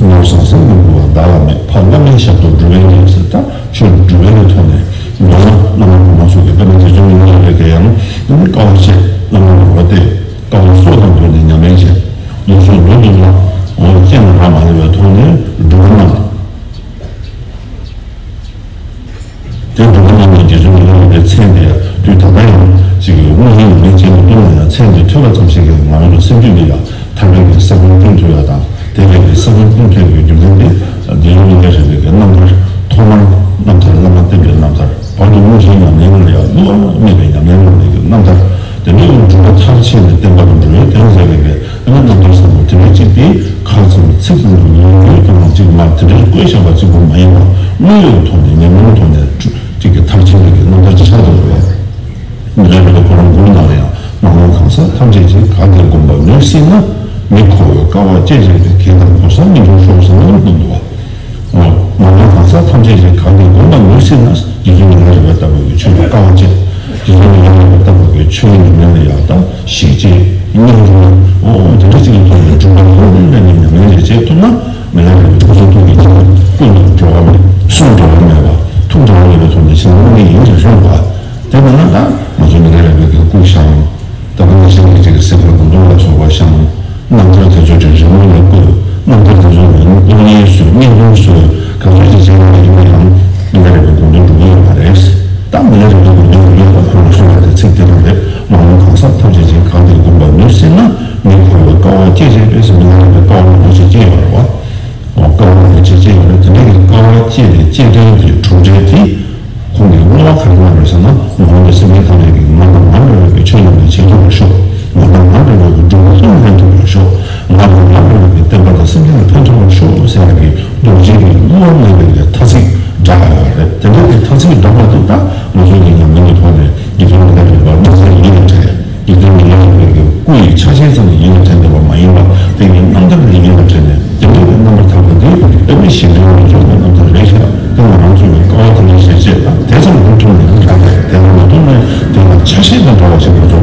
ནོར་བཟང་སེམས་ཀྱི་མགུ་བ་བདག་ལ་མེད། ཕ་བླ་མའི་ཞབས་ཏོག་སྒྲུབ་པའི་ཉེས་ཟེར། ད་ཆོས་སྒྲུབ་པའི་ཐོག་ནས་མདོར་ན་བླ་མ་གོང་མ་ཚོ་གི་དཔེར་ན་རྗེ་བཙུན་མི་ལ་རས་པའི་གི་ཡང་དཀའ་བ་སྤྱད། བླ་མ་ནོར་བ་སྟེར། དཀའ་བ་སྲོག་དང་བསྡོས་ནས་ཉམས་ལེན་བྱས། ལུགས་སྲོག་ལུས་དུ་བླངས། འོ་རྐྱེན་ལ་རག་མ་ལས་པའི་ཐོག་ནས་སྒྲུབ་པ་གནང་། དེ་སྒྲུབ་པ་གནང་བའི་རྗེ་བཙུན་མི་ལ་རས་པའི་མཚན་དེ་དུས་ད་ལྟ་ཡང་ཅིག་གི་དངོས་གཞི་ཡིན་མིན་བྱས་ནས་བཏོན་ན་ཡང་མཚན་དེ་ཐོས་པ་ཙམ་ཞིག་གིས་ང་རང་ཚོ་སེམས་རྒྱུད་འདི་ལ་ཐར་པའི་གི་ས་བོན་སྤུངས་ཐུབ་ཡ་དང་། དེ་ལས་ཀྱི་ས་བོན་སྤུངས་ཐུབ་པའི་རྒྱུ་མཚན་དེ་རྗེ་བཙུན་མི་ལ་རས་པའི་གི་རྣམ་ཐར། ཐོག་མར་རྣམ་ཐར་བླ་མ་བསྟེན་པའི་རྣམ་ཐར། བར་དུ་དངོས་གཞིའི་ཉམས་ལེན་ལ་ཡང་བསླུ་བ་མེད་པའི་ཉམས་ལེན་གནང་བའི་གི་རྣམ་ཐར། དེ་ནས་སྒྲུབ་པ་མཐར་ཕྱིན་ནས་བསྟན་པ་དང་འགྲོ་བའི་དོན་མཛད་པའི་གི་ཨ་ནི་རྣམ་ཐར་བཟང་པོ་དེ་འདྲ་གཅིག་དེ་ཁ་ཙམ་ཚིག་ཙམ་དུ་ཡིན་རྒྱུ་དང་གཅིག་མ་དེ་འདྲའི་བཀོད་བཞག་པ་གཅིག་པུ་མ་ཡིན་པར་དངོས་ཡོད་ཐོག་ནས་ཉམས་མྱོང་ཐོག་ནས་གཅིག་གི་མཐར་ཕྱིན་པའི་གི་རྣམ་ཐར་ཆགས་འདུག་པས། མི་ལ་རས་པའི་ཁོ་རང་མགུར་ནང་ལ་ཡང་མ་འོངས་གང་ཟག་ཐམས་ཅད་ཀྱིས་གལ་ཏེ་སྒོམ་པར་ནུས་སྲིད་ན། མི་ཁོ་བོས་དཀའ་བ་སྤྱད་བྱས་པའི་གེགས་དང་གོལ་ས་སྨིན་གྱུར་ཤོག་ཟེར་ནས་གསུངས་འདུག་པ། མ་འོངས་གང་ཟག་ཐམས་ཅད་ཀྱིས་གལ་ཏེ་སྒོམ་པར་ནུས་སྲིད་ན། རྗེ་བཙུན་མི་ལ་རས་པ་ལྟ་བུ་གི་ཆོས་ལ་དཀའ་བ་སྤྱད། རྗེ་བཙུན་མི་ལ་རས་པ་ལྟ་བུ་གི་ཆོས་ཉམས་ལེན་ལ་ཡང་དག་ཞིག་ཅེས་སྙིང་རུས་ཨོ་དེ་འདྲ་ཅིག་གི་ཐོག་ནས་སྒྲུབ་པ་ལྷུར་ལེན་ནས་ཉམས་ལེན་རེ་བྱེད་ཐུབ་ན། མི་ལ་རས་པའི་ཐུགས་སུ་ཐུགས་ཀྱི་ཆོས་ཀུན་ཏུ་འགྲོ་བ་མེད། སུ་འགྲོ་བ་མེད་པ་ཐུགས་འགྲོ་བ་མེད་པའི་ཐོག་ནས་ཕྱིན་དངོས་གནས་ཡིན་ཞེས་གསུངས་པ། དེ་མིན་ན་ད་ང་ཚོ་མི་ལ་རས་པའི་གི་སྐུ་བཞེངས། ད་ལྟ་ནི་ཤིང་གི་ཅིག་གི་སྲིད་པའི་མགོ་ཐོག་ལ་སོགས་པ་བཤམས། རྣམ་ཐར་དེ་ཚོ་ཅིག་རི་མོ་ནས་བརྐོས། རྣམ་ཐར་དེ་ཚོ་ནི་གློག་བརྙན་བཟོས། བརྙན་ཐུང་བཟོས། ག་ཚོད་ཅིག་བྱས་ན་ཡིན་ན་ཡང་མི་ལ་རས་པའི་དགོངས་དོན་འགྲུབ་ཀྱི་ཡོད་མ་རེད། ད་མི་ལ་རས་པའི་དགོངས་དོན་འགྲུབ་ཡོད་པ་ཁོང་གསུངས་པ་དེ་ཚིག་དེ་རང་རེད། མ་འོངས་གང་ཟག་ཐམས་ཅད་ཀྱིས་གལ་ཏེ་སྒོམ་པར་ནུས་སྲིད་ན། མི་ཁོ་བོས་དཀའ་བ་སྤྱད་བྱས་པས་ཟེར། མི་ལ་རས་པས་དཀའ་བ་མང་པོ་ཞིག་སྤྱད་ཡོད་རེད་བ། དཀའ་བ་མང་པོ་ཞིག་སྤྱད་ཡོད་རེད། དེ་འདྲའི་གི་དཀའ་བ་སྤྱད་དེ་སྤྱད་དོན་གྱི་གྲུབ་འབྲས་དེ། ཁོང་གིས་བསྔོ་བ་ག་རེ་གནང་རེད་ཟེར་ན། མ་འོངས་པའི་སེམས་ཅན་ཐམས་ཅད་ཀྱིས་ང་དང་ང་འདྲ་བའི་ཆོས་རྣམས་ལ་བྱེད་ཐུབ་པར་ཤོག་ང་དང་ང་འདྲ་བའི་སྒྲུབ་པ་ལྷུར་ལེན་ཐུབ་པར་ཤོག་ང་དང་ང་འདྲ་བའི་བསྟན་པ་དང་སེམས་ཅན་ལ་ཕན་ཐོགས་པར་ཤོག་ཟེར་ཡག་གི་རྡོ་རྗེ་གི་བསྔོ་བ་ནང་བཞིན་གྱི་ཐ་ཚིག་བསྒྲགས་ཡོད་རེད། དེ་འདྲ་གི་ཐ་ཚིག་བསྒྲགས་པ་དེ་དག་ང་ཚོ་གི་ཉམས་ལེན་གྱི་ཐོག་ནས་རྗེ་བཙུན་མི་ལ་རས་པ་དམིགས་བསལ་ཡིད་ལ་དྲན། རྗེ་བཙུན་མི་ལ་རས་པའི་གི་སྐུ་ཡི་ཆ་ཤས་ཙམ་ཡིད་ལ་དྲན་བསྡད་པ་མ་ཡིན་པར། དེ་ཡི་རྣམ་ཐར་ལ་ཡིད་ལ་དྲན་ནས། དེ་འདྲ་བའི་རྣམ་པར་ཐར་པ་འདི་དཔེ་མི་ཞིག་འདྲ་བའི་འཇུག་པའི་རྣམ་ཐར་རེད་ཤག་དེ་ང་རང་ཚོ་གི་དཀའ་བ་དེ་འདྲ་ཞིག་སྤྱད་ན་དེ་ཙམ་མུ་མཐུད་ནས་ཡིན་ད་རེད། དེ་ལ་མུ་མཐུད་ནས་དེ་ལ་ཆ་ཤས་དང་འདྲ་བ་ཞིག་ང་ཚོ།